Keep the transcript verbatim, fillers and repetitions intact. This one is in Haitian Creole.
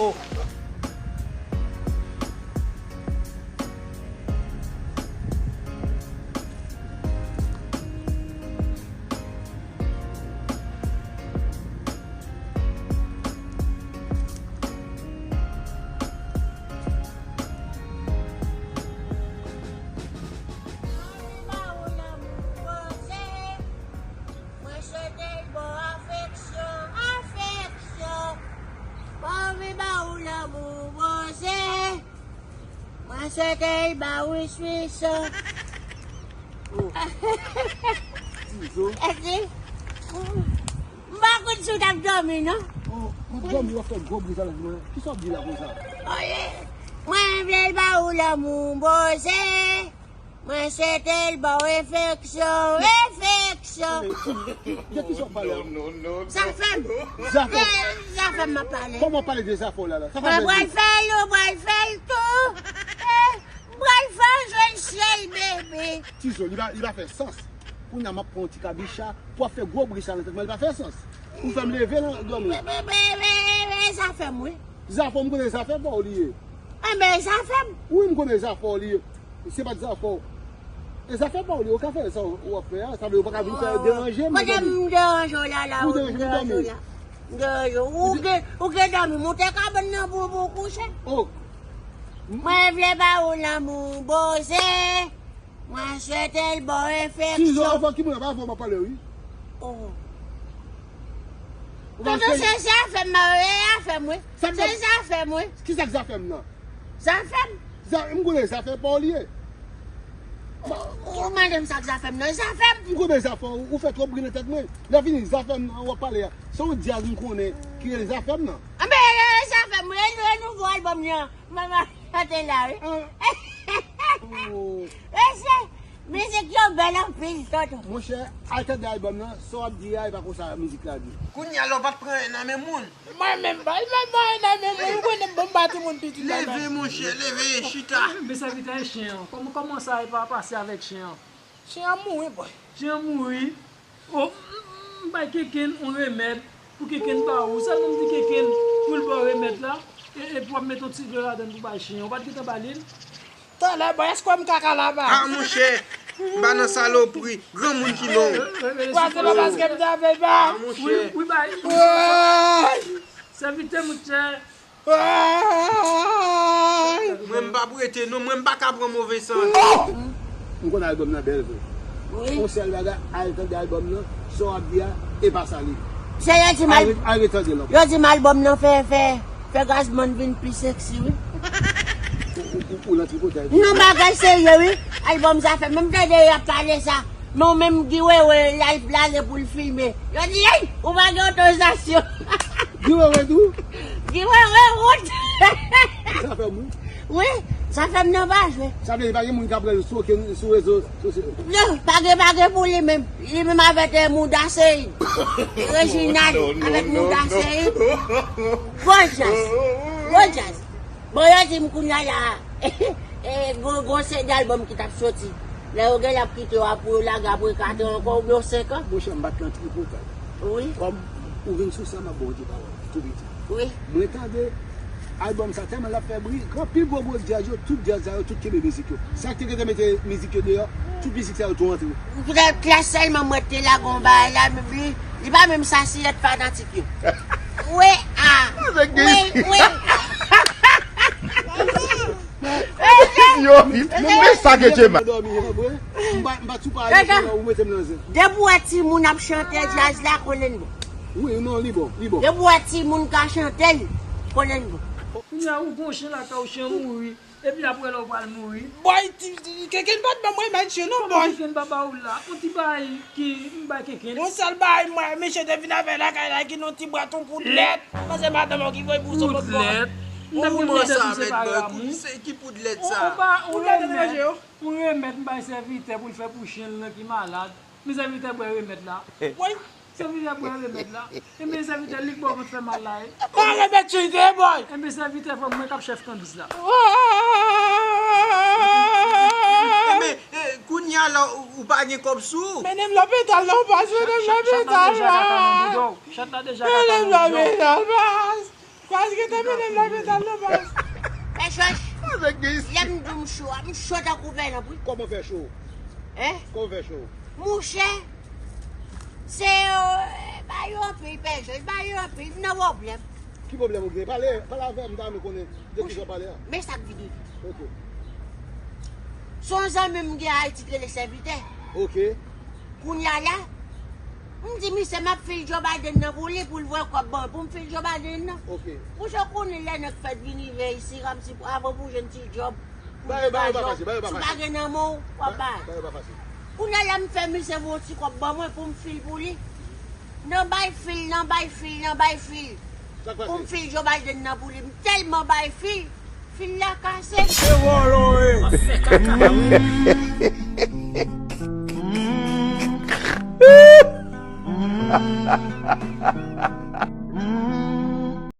Mwen swete l ba w afeksyon, afeksyon. Mwen anvi ba w lanmou poze. Mwen swete l ba w wiswis. Tizo. Èske? M pa konn si w t ap dòmi, non. Oh, m ap dòmi, w ap fè gwo bri sa la, mwen. Kisa w ap di la konsa? Oye, mwen vle l ba w lanmou poze. Mwen swete l ba w efeksyon, efeksyon. Men, de ki sa w pale a? Zafèm. Zafèm? De zafèm m ap pale. Kòman w pale de zafè w la la? Sa pa fè sans. Mwen pral fè l, ou pral fè l tou. Eh, m pral fè w jwenn syèl, bebe. Tizo, li pa, li pa fè sans. Kounye a m ap pran yon ti kabicha pou w ap fè gwo bri sa nan tèt mwen, li pa fè sans. Ou fè m leve nan dòmi. Men, men, men, men, men, zafèm, wi. Zafè, m konnen zafè pa w li ye. Enben, zafèm. Wi, m konnen zafè w li ye. Se pa t zafè w. E zafè pa w li ye, ou ka fè sa w ap fè a. Sa vle di ou pa ka vin fè deranje m nan dòmi. Kote m deranje w la, la, ou deranje m nan dòmi. M deranje w. Ou gen, ou gen dòmi, moute kabann nan pou, pou w kouche. Oh. Mwen vle ba ou lanmou poze. Mwen swete l ba w efeksyon. Tizo, avè ki moun ap avè w m ap pale, wi. Oh. Tonton, se zafèm nan, e zafèm, wi. Se zafèm, wi. Kisa k zafèm nan? Zafèm. Za-, m konnen zafè pa w li ye. Ou mande m sa k zafèm nan, zafèm. M konnen zafè w, ou fè twòp bri nan tèt mwen. Lè fini, zafèm nan w ap pale a. Se yon dyaz m konnen ki rele zafèm nan. Anben, e zafèm, e, e nouvo albòm li an. Manman, chante la, wi. Mesye, mizik yo bèl anpil, tonton. Monchè, al tande albòm nan, sa w ap di a, e pa konsa mizik la di. Kounye a la, w pa t pran anyen nan men moun. Mwen menm, bay, bay, bay, nan men moun, ou konnen m bon, m ba timoun pitit la, leve, monchè, leve, chita. Men sèvitè, e chen an. Kòman, kòman sa e pa pase avèk chen an? Chen an mouri, bòy. Chen an mouri. Oh, m, m, m bay Kenkenn yon remèd pou Kenkenn ba ou. Sa nou di Kenkenn pou l ba w remèd la? E, e pou w ap mete yon ti dlo ladann pou bay chen an. Ou pa t gentan ba li l? Talè, bòy, èske w wè m kaka laba? Ah, monchè, m pa nan salopri. Granmoun ki non. Wa, se pa paske m ta fè ba. Ah, monchè. Wi, wi, bay. Woy! Sèvitè, monchè. Mwen, m p ap rete, non, mwen, m pa ka pran move sans. M konn albòm nan bèl vre. Wi. Yon sèl bagay, al tande albòm nan, sa w ap di a, e pa sa li. Se yo di m al, al re-, al retande l ankò. Yo di m albòm nan fè, fè, fè Gazzman vin pi seksi, wi. Ou, ou, ou, ou nan tripotay. Non, bagay serye, wi. Albòm sa fè, menm tande y ap pale sa. Men w menm Guy Wewe, l al, l ale pou l filme. Yo di, ey, ou pa gen otorizasyon. Guy Wewe tou? Guy Wewe, wont. Zafèm, wi. Wi, zafèm nan pa jwe. Sa vle di pa gen moun k ap pran l sou okenn, sou rezo sosyo? Non, pa gen, pa gen pou li menm. Li menm avèk, eh, Mouda Seyid. Reginald avèk Mouda Seyid. Gwo djaz. Gwo djaz. Bon, yo di m kounye a la, e, gwo, gwo se de albòm ki t ap soti. Lè yo genlè ap kite w apre yo lage apre kat an ankò oubyen senk an. Monchè, m pa t nan tripotay. Wi. Kòm ou vin sou sa, m ap ba w de pawòl, tou piti. Wi. Mwen tande albòm sa tèlman l ap fè bri, anpil gwo gwo djaz yo, tout djaz sa yo, tout kenbe mizik yo. Sa k te gentan mete mizik yo deyò, tout mizik sa yo tou antre. Poutèt klè sèlman mwen te lage yon bagay la, men li, li pa menm sa silèt fanatik yo. Wi, a. Wi, wi. Yo, men sa ke Djema. Depi w wè timoun ap chante djaz la, konnen l bon. Wi, non, li bon, li bon. Depi w wè timoun ka chante l, konnen l bon. Kounye a ou gon chen lakay ou, chen mouri. Epi apre la ou pral mouri. Bòy, ti, ti, Kenkenn pa t ban mwen menm chen non, bòy. Kenkenn pa ba ou la. Yon ti bagay ki m bay Kenkenn. Yon sèl bagay mwen, mesye te vin avè lakay la, ki yon ti bwat, yon poud lèt. Panse madanm ou ki voye pou sou lòt bò. Poud lèt. M te konn mande pou se pa ramou. Ki poud lèt sa? Yon remèd, yon remèd m bay sèvitè pou l fè pou chen l lan ki malad. Men sèvitè bwè remèd la. Woy. Sèvitè bwè remèd la. Enben sèvitè li k bò kont fè mal la, e. Bwè remèd chite, bòy. Enben sèvitè fò mwen k ap chèf kanbis la. Enben, eh, kounye a la, ou, ou pa gen kòb sou ou. Mennen m lopital non, pas, mennen m lopital, pas. Chat la deja kaka nan bouda w. Chat la deja kaka nan bouda w. Mennen m lopital, pas. Baz gentan mennen m lopital non, baz. Pè Jòj, Avèk gen isi. Lè m di w m cho a, m cho tankou pè lanp wi. Kòman fè cho? Hein? Kòman fè cho? Mouchè, se yo, ba yo anpil, Pè Jòj, ba yo anpil, m nan pwoblèm. Ki pwoblèm ou gen? Pale, pale avè m, m ta renmen konnen de ki sa w pale a. Men sa k vide. Ok. Se yon zanmi m gen Ayiti ki rele Sèvitè. Ok. Kounye a la, m di misye m ap fil Joe Biden nan pou li, pou l voye kòb ban mwen, pou m fil Joe Biden nan. Ok. Mouchè, konnen lè nèg fèt vini veye isi, kòmsi avan pou jwenn ti djòb, pou Ba yo, ba yo pa jwenn fasil, ba yo pa si w fasil. Pa gen nan men w, w ap bay. Ba yo pa fasil. Kounye a la, m fè misye voye ti kòb ban mwen pou m fil pou li. Nan bay fil, nan bay fil, nan bay fil. Sa k Pou m pase? Fil Joe Biden nan pou li. M tèlman bay fil, fil la kase. Se vòlò e.